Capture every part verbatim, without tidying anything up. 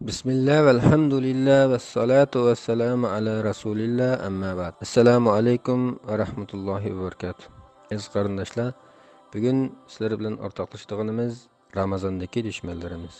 بىسمىللا، ۋەلھەمدۇلىللا، ۋەسسالاتۇ ۋەسسالامۇ ئالا رەسۇلىللا، ئەمما بەئد. ئەسسالامۇ ئەلەيكۇم ۋە رەھمەتۇللاھى ۋە بەرىكاتۇھ. ئەزىز قېرىنداشلار، بۈگۈن سىلەر بىلەن ئورتاقلىشىدىغىنىمىز رامازاندىكى دۈشمەنلىرىمىز.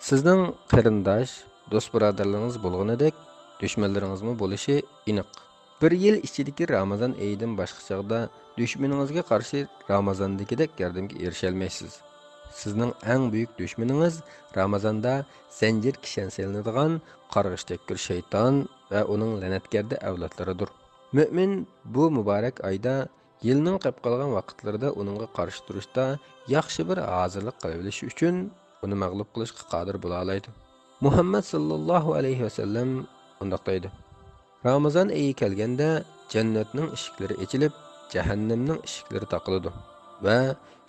سىزنىڭ قېرىنداش، دوست-بۇرادەرلىرىڭىز بولغىنىدەك، دۈشمەنلىرىڭىزمۇ بولۇشى ئېنىق. بىر يىل ئىچىدىكى رامازان ئېيىدىن باشقا چاغدا دۈشمىنىڭىزگە قارشى رامازاندىكىدەك ياردەمگە ئېرىشەلمەيسىز. سىزنىڭ ئەڭ بۈيۈك دۈشمىنىڭىز رامازاندا زەنجىر كىشەن سېلىنىدىغان قارغىش تەككۈر شەيتان ۋە ئۇنىڭ لەنەتگەردە ئەۋلادلىرىدۇر. مۆمىن بۇ مۇبارەك ئايدا يىلنىڭ قېپ قالغان ۋاقىتلىرىدا ئۇنىڭغا قارشى تۇرۇشتا ياخشى بىر ھازىرلىق قىلىۋېلىش ئۈچۈن ئۇنى مەغلۇپ قىلىشقا قادىر بولالايدۇ. مۇھەممەد ساللاللاھۇ ئەلەيھى ۋەسەللەم مۇنداق دەيدۇ: رامىزان ئېيى كەلگەندە جەننەتنىڭ ئىشىكلىرى ئېچىلىپ، جەھەننەمنىڭ ئىشىكلىرى تاقىلىدۇ ۋە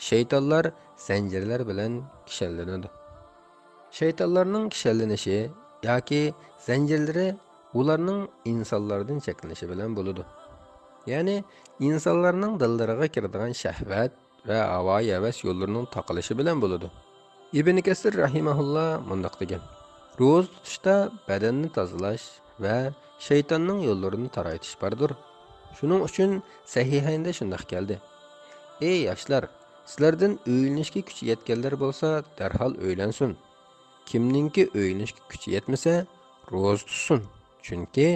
شەيتانلار زەنجىرلەر بىلەن كىشەنلىنىدۇ. شەيتانلارنىڭ كىشەنلىنىشى ياكى زەنجىرلىرى ئۇلارنىڭ ئىنسانلاردىن چەكلىنىشى بىلەن بولىدۇ. يەنى ئىنسانلارنىڭ دىللىرىغا كىرىدىغان شەھۋەت ۋە ھاۋايى ھەۋەس يوللىرىنىڭ تاقىلىشى بىلەن بولىدۇ. ئىبن كەسىر رەھىمەھۇللا مۇنداق دېگەن: روزا تۇتۇشتا بەدەننى تازىلاش ۋە شەيتاننىڭ يوللىرىنى تارايتىش باردۇر. شۇنىڭ ئۈچۈن سەھىھەيندە شۇنداق كەلدى: ئەي ياشلار، سىلەردىن ئۆيلىنىشكە كۈچى يەتكەنلەر بولسا، دەرھال ئۆيلەنسۇن. كىمنىڭكى ئۆيلىنىشكە كۈچى يەتمىسە، روزا تۇتسۇن. چۈنكى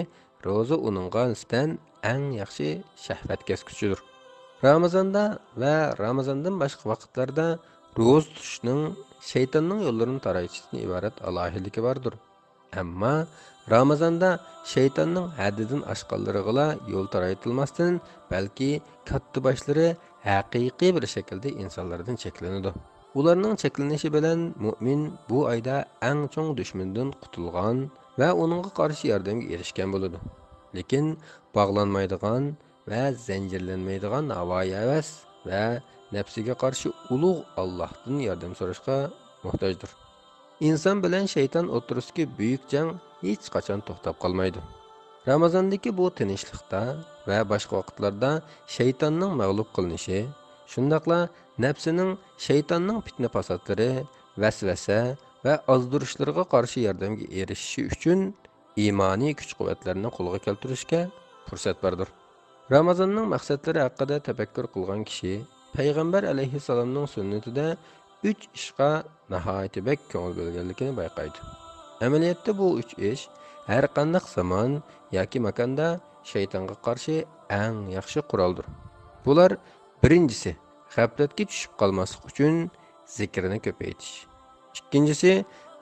روزا ئۇنىڭغا نىسبەتەن ئەڭ ياخشى شەھۋەت كەسكۈچىدۇر. رامىزاندا ۋە رامىزاندىن باشقا ۋاقىتلاردا روزا تۇتۇشنىڭ شەيتاننىڭ يوللىرىنى تارايتىشتىن ئىبارەت ئالاھىدىلىكى باردۇر. ئەمما رامىزاندا شەيتاننىڭ ھەددىدىن ئاشقانلىرىغىلا يول تارايتىلماستىن، بەلكى كاتتىباشلىرى ھەقىقىي بىر شەكىلدە ئىنسانلاردىن چەكلىنىدۇ. ئۇلارنىڭ چەكلىنىشى بىلەن مۆمىن بۇ ئايدا ئەڭ چوڭ دۈشمىنىدىن قۇتۇلغان ۋە ئۇنىڭغا قارشى ياردەمگە ئېرىشكەن بولىدۇ. لېكىن باغلانمايدىغان ۋە زەنجىرلەنمەيدىغان ھاۋايى ھەۋەس ۋە نەپسىگە قارشى ئۇلۇغ ئاللاھتىن ياردەم سوراشقا موھتاجدۇر. ئىنسان بىلەن شەيتان ئوتتۇرىسىدىكى بۈيۈك جەڭ ھېچقاچان توختاپ قالمايدۇ. رامىزاندىكى بۇ تىنچلىقتا ۋە باشقا ۋاقىتلاردا شەيتاننىڭ مەغلۇپ قىلىنىشى، شۇنداقلا نەپسىنىڭ شەيتاننىڭ پىتنە-پاساتلىرى، ۋەسۋەسە ۋە ئازدۇرۇشلىرىغا قارشى ياردەمگە ئېرىشىشى ئۈچۈن ئىمانىي كۈچ-قۇۋۋەتلەرنى قولغا كەلتۈرۈشكە پۇرسەت باردۇر. رامازاننىڭ مەقسەتلىرى ھەققىدە تەپەككۇر قىلغان كىشى پەيغەمبەر ئەلەيھىسسالامنىڭ سۈننىتىدە ئۈچ ئىشقا ناھايىتى بەك كۆڭۈل بۆلگەنلىكىنى بايقايدۇ. ئەمەلىيەتتە بۇ ئۈچ ئىش ھەرقانداق زامان ياكى ماكاندا شەيتانغا قارشى ئەڭ ياخشى قورالدۇر. بۇلار، بىرىنچىسى، غەپلەتكە چۈشۈپ قالماسلىق ئۈچۈن زىكىرنى كۆپەيتىش. ئىككىنچىسى،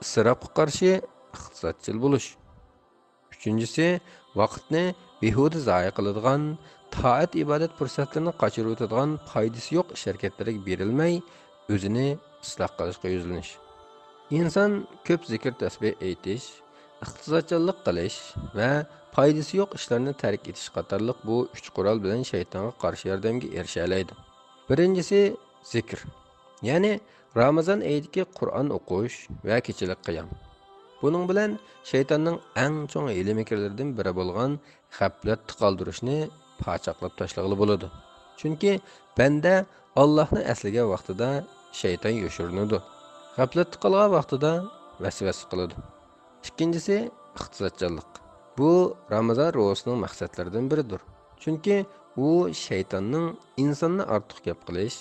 ئىسراپقا قارشى ئىقتىسادچىل بولۇش. ئۈچىنچىسى، ۋاقىتنى بىھۇدە زايە قىلىدىغان، تائەت-ئىبادەت پۇرسەتلىرىنى قاچۇرۇۋېتىدىغان پايدىسى يوق ئىش-ھەرىكەتلەرگە بېرىلمەي، ئۆزىنى ئىسلاھ قىلىشقا يۈزلىنىش. ئىنسان كۆپ زىكىر-تەسبىھ ئېيتىش، ئىقتىسادچانلىق قىلىش ۋە پايدىسى يوق ئىشلارنى تەرك ئېتىش قاتارلىق بۇ ئۈچ قورال بىلەن شەيتانغا قارشى ياردەمگە ئېرىشەلەيدۇ. بىرىنچىسى، زىكىر. يەنى رامىزان ئېيىدىكى قۇرئان ئوقۇش ۋە كېچىلىك قىيام. بۇنىڭ بىلەن شەيتاننىڭ ئەڭ چوڭ ھىيلە-مىكىرلىرىدىن بىرى بولغان غەپلەتتە قالدۇرۇشنى پاچاقلاپ تاشلىغىلى بولىدۇ. چۈنكى بەندە ئاللاھنى ئەسلىگەن ۋاقتىدا شەيتان يوشۇرۇنىدۇ. غەپلەتتە قالغان ۋاقتىدا ۋەسۋەسە قىلىدۇ. ئىككىنچىسى، ئىقتىسادچانلىق. بۇ رامىزان روزىسىنىڭ مەقسەتلىرىدىن بىرىدۇر. چۈنكى ئۇ شەيتاننىڭ ئىنساننى ئارتۇق گەپ قىلىش،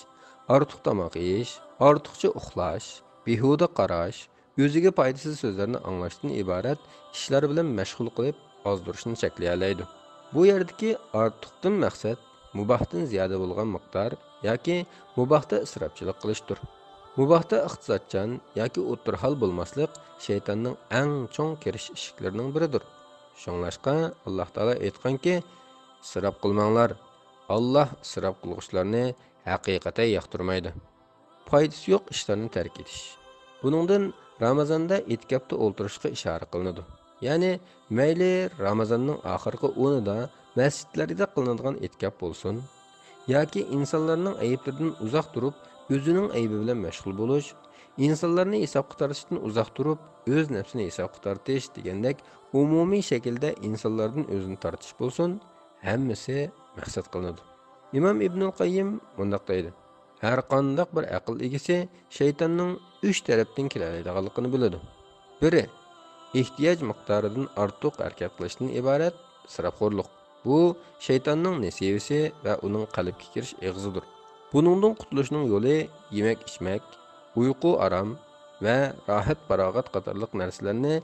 ئارتۇق تاماق يېيىش، ئارتۇقچە ئۇخلاش، بىھۇدە قاراش، ئۆزىگە پايدىسىز سۆزلەرنى ئاڭلاشتىن ئىبارەت ئىشلار بىلەن مەشغۇل قىلىپ ئازدۇرۇشنى چەكلىيەلەيدۇ. بۇ يەردىكى ئارتۇقتىن مەقسەت مۇباھتىن زىيادە بولغان مىقدار ياكى مۇباھتا ئىسراپچىلىق قىلىشتۇر. مۇباھتا ئىقتىسادچان ياكى ئوتتۇرا ھال بولماسلىق شەيتاننىڭ ئەڭ چوڭ كىرىش ئىشىكلىرىنىڭ بىرىدۇر. شۇڭلاشقا ئاللاھ تائالا ئېيتقانكى، ئىسراپ قىلماڭلار، ئاللاھ ئىسراپ قىلغۇچىلارنى ھەقىقەتەن ياقتۇرمايدۇ. پايدىسى يوق ئىشلارنى تەرك ئېتىش. بۇنىڭدىن رامازاندا ئېتىكاپتا ئولتۇرۇشقا ئىشارە قىلىنىدۇ. يەنى مەيلى رامازاننىڭ ئاخىرقى ئونىدا مەسچىتلەردە قىلىنىدىغان ئېتىكاپ بولسۇن، ياكى ئىنسانلارنىڭ ئەيىبلىرىدىن ئۇزاق تۇرۇپ، ئۆزىنىڭ ئەيىبى بىلەن مەشغۇل بولۇش، ئىنسانلارنى ھېسابقا تارتىشتىن ئۇزاق تۇرۇپ، ئۆز نەپسىنى ھېسابقا تارتىش دېگەندەك ئومۇمىي شەكىلدە ئىنسانلاردىن ئۆزىنى تارتىش بولسۇن، ھەممىسى مەقسەت قىلىنىدۇ. ئىمام ئىبنۇل قەييىم مۇنداق دەيدۇ: ھەرقانداق بىر ئەقىل ئىگىسى شەيتاننىڭ ئۈچ تەرەپتىن كېلەلەيدىغانلىقىنى بىلىدۇ. بىرى، ئېھتىياج مىقدارىدىن ئارتۇق ھەرىكەت قىلىشتىن ئىبارەت ئىسراپخورلۇق. بۇ شەيتاننىڭ نېسىۋىسى ۋە ئۇنىڭ قەلبكە كىرىش ئېغىزىدۇر. بۇنىڭدىن قۇتۇلۇشنىڭ يولى يېمەك-ئىچمەك، ئۇيقۇ-ئارام ۋە راھەت-پاراغەت قاتارلىق نەرسىلەرنى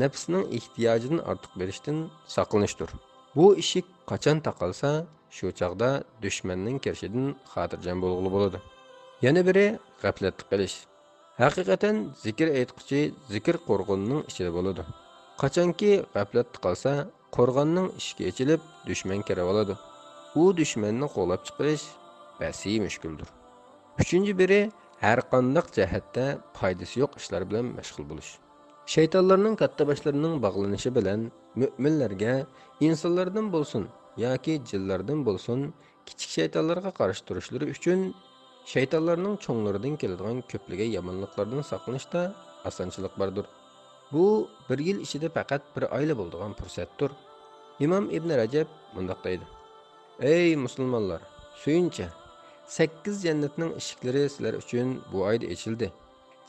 نەپسىنىڭ ئېھتىياجىدىن ئارتۇق بېرىشتىن ساقلىنىشتۇر. بۇ ئىشىك قاچان تاقالسا، شۇ چاغدا دۈشمەننىڭ كىرىشىدىن خاتىرجەم بولغىلى بولىدۇ. يەنە بىرى، غەپلەتتە قېلىش. ھەقىقەتەن، زىكىر ئېيتقۇچى زىكىر قورغىنىنىڭ ئىچىدە بولىدۇ. قاچانكى غەپلەتتە قالسا، قورغاننىڭ ئىشىكى ئېچىلىپ، دۈشمەن كىرىۋالىدۇ. ئۇ دۈشمەننى قوغلاپ چىقىرىش بەسى مۈشكۈلدۇر. ئۈچىنچى بىرى، ھەرقانداق جەھەتتە پايدىسى يوق ئىشلار بىلەن مەشغۇل بولۇش. شەيتانلارنىڭ كاتتىباشلىرىنىڭ باغلىنىشى بىلەن مۆمىنلەرگە ئىنسانلاردىن بولسۇن ياكى جىنلاردىن بولسۇن، كىچىك شەيتانلارغا قارشى تۇرۇشلىرى ئۈچۈن شەيتانلارنىڭ چوڭلىرىدىن كېلىدىغان كۆپلىگەن يامانلىقلاردىن ساقلىنىشتا ئاسانچىلىق باردۇر. بۇ بىر يىل ئىچىدە پەقەت بىر ئايلا بولىدىغان پۇرسەتتۇر. ئىمام ئىبن رەجەب مۇنداق دەيدۇ: «ئەي مۇسۇلمانلار، سۆيۈنچە! سەككىز جەننەتنىڭ ئىشىكلىرى سىلەر ئۈچۈن بۇ ئايدا ئېچىلدى.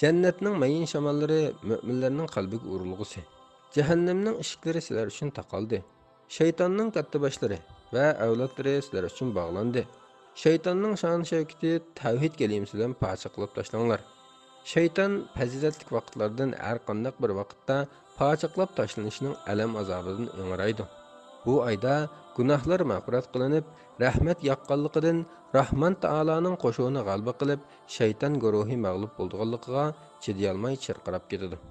جەننەتنىڭ مەيىن شاماللىرى مۆمىنلەرنىڭ قەلبىگە ئۇرۇلغۇسى. جەھەننەمنىڭ ئىشىكلىرى سىلەر ئۈچۈن تاقالدى. شەيتاننىڭ كاتتىباشلىرى ۋە ئەۋلادلىرى سىلەر ئۈچۈن باغلاندى. شەيتاننىڭ شان-شەۋكىتى تەۋھىد كەلىمىسى بىلەن پاچاقلاپ تاشلاڭلار. شەيتان پەزىلەتلىك ۋاقىتلاردىن ھەر قانداق بىر ۋاقىتتا پاچاقلاپ تاشلىنىشنىڭ ئەلەم-ئازابىدىن ئىڭرايدۇ. بۇ ئايدا گۇناھلار مەغپىرەت قىلىنىپ، رەھمەت ياغقانلىقىدىن، راھمان تائالانىڭ قوشۇنى غەلىبە قىلىپ، شەيتان گۇرۇھى مەغلۇپ بولىدىغانلىقىغا چىدىيالماي چىرقىراپ كېتىدۇ.»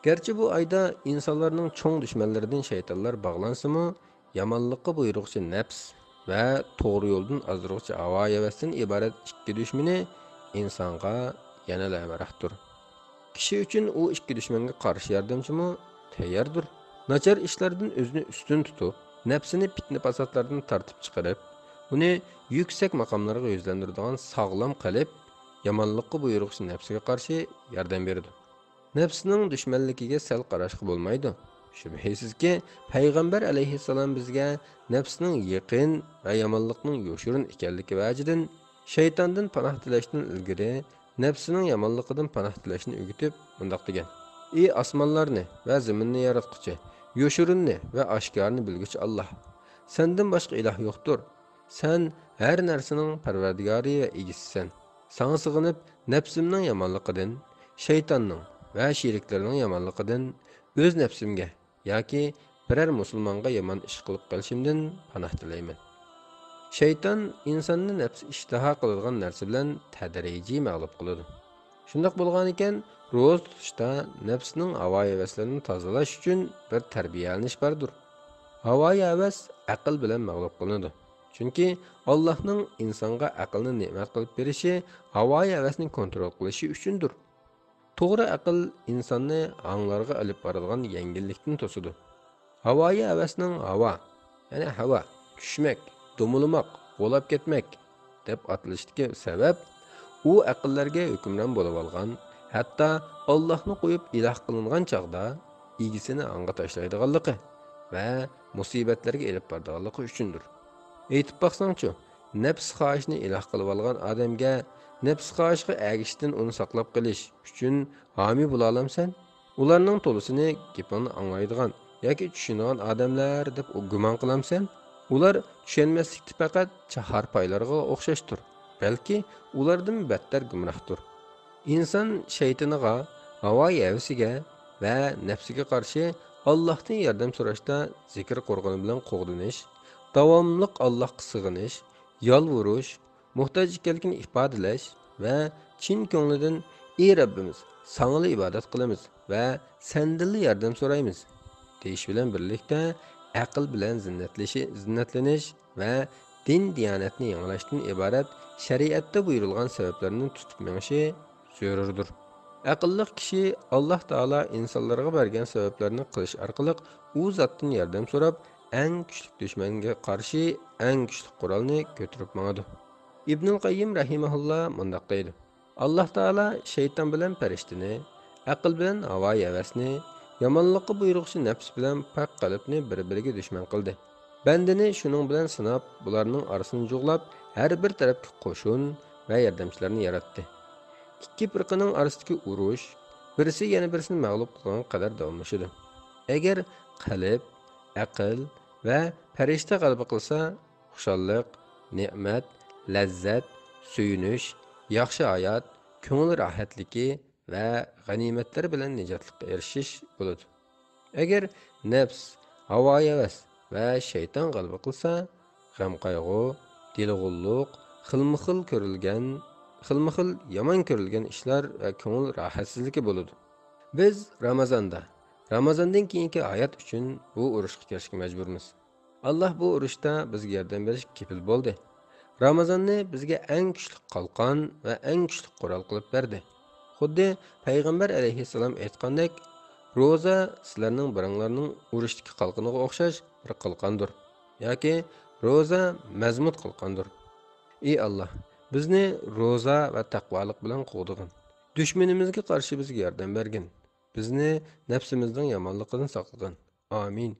گەرچە بۇ ئايدا ئىنسانلارنىڭ چوڭ دۈشمەنلىرىدىن شەيتانلار باغلانسىمۇ، يامانلىققا بۇيرۇغۇچى نەپس ۋە توغرا يولدىن ئازدۇرغۇچى ھاۋا-ھەۋەستىن ئىبارەت ئىككى دۈشمىنى ئىنسانغا يەنىلا ھەمراھدۇر. كىشى ئۈچۈن ئۇ ئىككى دۈشمەنگە قارشى ياردەمچىمۇ تەيياردۇر. ناچار ئىشلاردىن ئۆزىنى ئۈستۈن تۇتۇپ، نەپسىنى پىتنە-پاساتلاردىن تارتىپ چىقىرىپ، ئۇنى يۈكسەك ماقاملارغا يۈزلەندۈرىدىغان ساغلام قەلب يامانلىققا بۇيرۇغۇچى نەپسىگە قارشى ياردەم بېرىدۇ. نەپسنىڭ دۈشمەنلىكىگە سەل قاراشقا بولمايدۇ. شۈبھىسىزكى، پەيغەمبەر ئەلەيھىسسالام بىزگە نەپسنىڭ يېقىن ۋە يامانلىقنىڭ يوشۇرۇن ئىكەنلىكى ۋەجىدىن، شەيتاندىن پاناھ تىلەشتىن ئىلگىرى نەپسىنىڭ يامانلىقىدىن پاناھ تىلەشنى ئۆگىتىپ، مۇنداق دېگەن: «ئى ئاسمانلارنى ۋە زېمىننى ياراتقۇچى، يوشۇرۇننى ۋە ئاشكارىنى بىلگۈچى ئاللاھ! سەندىن باشقا ئىلاھ يوقتۇر. سەن ھەر نەرسىنىڭ پەرۋەردىگارى ۋە ئىگىسىسەن. ساڭا سېغىنىپ، نەپسىمنىڭ يامانلىقىدىن، شەيتاننىڭ ۋە شېرىكلىرىنىڭ يامانلىقىدىن، ئۆز نەپسىمگە ياكى بىرەر مۇسۇلمانغا يامان ئىش قىلىپ قېلىشىمدىن پاناھ تىلەيمەن.» شەيتان ئىنساننى نەپسى ئىشتىھا قىلىدىغان نەرسە بىلەن تەدرىجىي مەغلۇپ قىلىدۇ. شۇنداق بولغانىكەن، روزا تۇتۇشتا نەپسنىڭ ھاۋا-ھەۋەسلىرىنى تازىلاش ئۈچۈن بىر تەربىيەلىنىش باردۇر. ھاۋا-ھەۋەس ئەقىل بىلەن مەغلۇپ قىلىنىدۇ. چۈنكى ئاللاھنىڭ ئىنسانغا ئەقىلنى نېمەت قىلىپ بېرىشى ھاۋا-ھەۋەسنى كونترول قىلىشى ئۈچۈندۇر. توغرا ئەقىل ئىنساننى ھاڭلارغا ئېلىپ بارىدىغان يەڭگىللىكتىن توسىدۇ. ھاۋايى ھەۋەسنىڭ ھاۋا، يەنى ھاۋا، چۈشمەك، دومىلىماق، غۇلاپ كەتمەك دەپ ئاتىلىشىدىكى سەۋەب، ئۇ ئەقىللەرگە ھۆكۈمران بولۇۋالغان، ھەتتا ئاللاھنى قويۇپ ئىلاھ قىلىنغان چاغدا ئىگىسىنى ھاڭغا تاشلايدىغانلىقى ۋە مۇسىبەتلەرگە ئېلىپ بارىدىغانلىقى ئۈچۈندۇر. ئېيتىپ باقساڭچۇ، نەپس خاھىشىنى ئىلاھ قىلىۋالغان ئادەمگە نەپس خاھىشقا ئەگىشىشتىن ئۇنى ساقلاپ قېلىش ئۈچۈن ھامىي بولالامسەن؟ ئۇلارنىڭ تولىسىنى گېپىڭنى ئاڭلايدىغان ياكى چۈشىنىدىغان ئادەملەر دەپ گۇمان قىلامسەن؟ ئۇلار چۈشەنمەسلىكتە پەقەت چاھارپايلارغا ئوخشاشتۇر، بەلكى ئۇلاردىن بەتتەر گۇمراھتۇر. ئىنسان شەيتىنىغا، ھاۋا ھەۋىسىگە ۋە نەپسىگە قارشى ئاللاھتىن ياردەم سوراشتا زىكىر قورغىنى بىلەن قوغدىنىش، داۋاملىق ئاللاھقا سېغىنىش، يالۋۇرۇش، موھتاج ئىكەنلىكىنى ئىپادىلەش ۋە چىن كۆڭلىدىن، «ئى رەببىمىز، ساڭىلا ئىبادەت قىلىمىز ۋە سەندىنلا ياردەم سورايمىز» دېيىش بىلەن بىرلىكتە، ئەقىل بىلەن زىننەتلىشى، زىننەتلىنىش ۋە دىن-دىيانەتنى يېڭىلاشتىن ئىبارەت شەرىئەتتە بۇيرۇلغان سەۋەبلەرنى تۇتۇپ مېڭىشى زۆرۈردۇر. ئەقىللىق كىشى ئاللاھ تائالا ئىنسانلارغا بەرگەن سەۋەبلەرنى قىلىش ئارقىلىق ئۇ زاتتىن ياردەم سوراپ، ئەڭ كۈچلۈك دۈشمەنگە قارشى ئەڭ كۈچلۈك قورالنى كۆتۈرۈپ ماڭىدۇ. ئىبنۇل قەييىم رەھىمەھۇللا مۇنداق دەيدۇ: «ئاللاھ تائالا شەيتان بىلەن پەرىشتىنى، ئەقىل بىلەن ھاۋايى ھەۋەسنى، يامانلىققا بۇيرۇغۇچى نەپس بىلەن پاك قەلبنى بىر-بىرىگە دۈشمەن قىلدى. بەندىنى شۇنىڭ بىلەن سىناپ، بۇلارنىڭ ئارىسىنى جۇغلاپ، ھەر بىر تەرەپكە قوشۇن ۋە ياردەمچىلەرنى ياراتتى. ئىككى پىرقىنىڭ ئارىسىدىكى ئۇرۇش بىرسى يەنە بىرسىنى مەغلۇپ قىلغان قەدەر داۋاملىشىدۇ.» ئەگەر قەلب، ئەقىل ۋە پەرىشتە غەلىبە قىلسا، خۇشاللىق، نېمەت، لەززەت، سۆيۈنۈش، ياخشى ھايات، كۆڭۈل راھەتلىكى ۋە غەنىيمەتلەر بىلەن نىجاتلىققا ئېرىشىش بولىدۇ. ئەگەر نەپس، ھاۋاھەۋەس ۋە شەيتان غەلىبە قىلسا، غەم-قايغۇ، دېلىغۇللۇق، خىلمۇخىل كۆرۈلگەن، خىلمۇخىل يامان كۆرۈلگەن ئىشلار ۋە كۆڭۈل راھەتسىزلىكى بولىدۇ. بىز رامازاندا، رامازاندىن كېيىنكى ھايات ئۈچۈن بۇ ئۇرۇشقا كىرىشكە مەجبۇرمىز. ئاللاھ بۇ ئۇرۇشتا بىزگە ياردەم بېرىشكە كېپىل بولدى. رامازاننى بىزگە ئەڭ كۈچلۈك قالقان ۋە ئەڭ كۈچلۈك قورال قىلىپ بەردى. خۇددى پەيغەمبەر ئەلەيھىسسالام ئېيتقاندەك، روزا سىلەرنىڭ بىرىڭلارنىڭ ئۇرۇشتىكى قالقىنىغا ئوخشاش بىر قالقاندۇر. ياكى روزا مەزمۇت قالقاندۇر. ئى ئاللاھ، بىزنى روزا ۋە تەقۋالىق بىلەن قوغدىغىن. دۈشمىنىمىزگە قارشى بىزگە ياردەم بەرگىن. بىزنى نەپسىمىزنىڭ يامانلىقىدىن ساقلىغىن. ئامىن.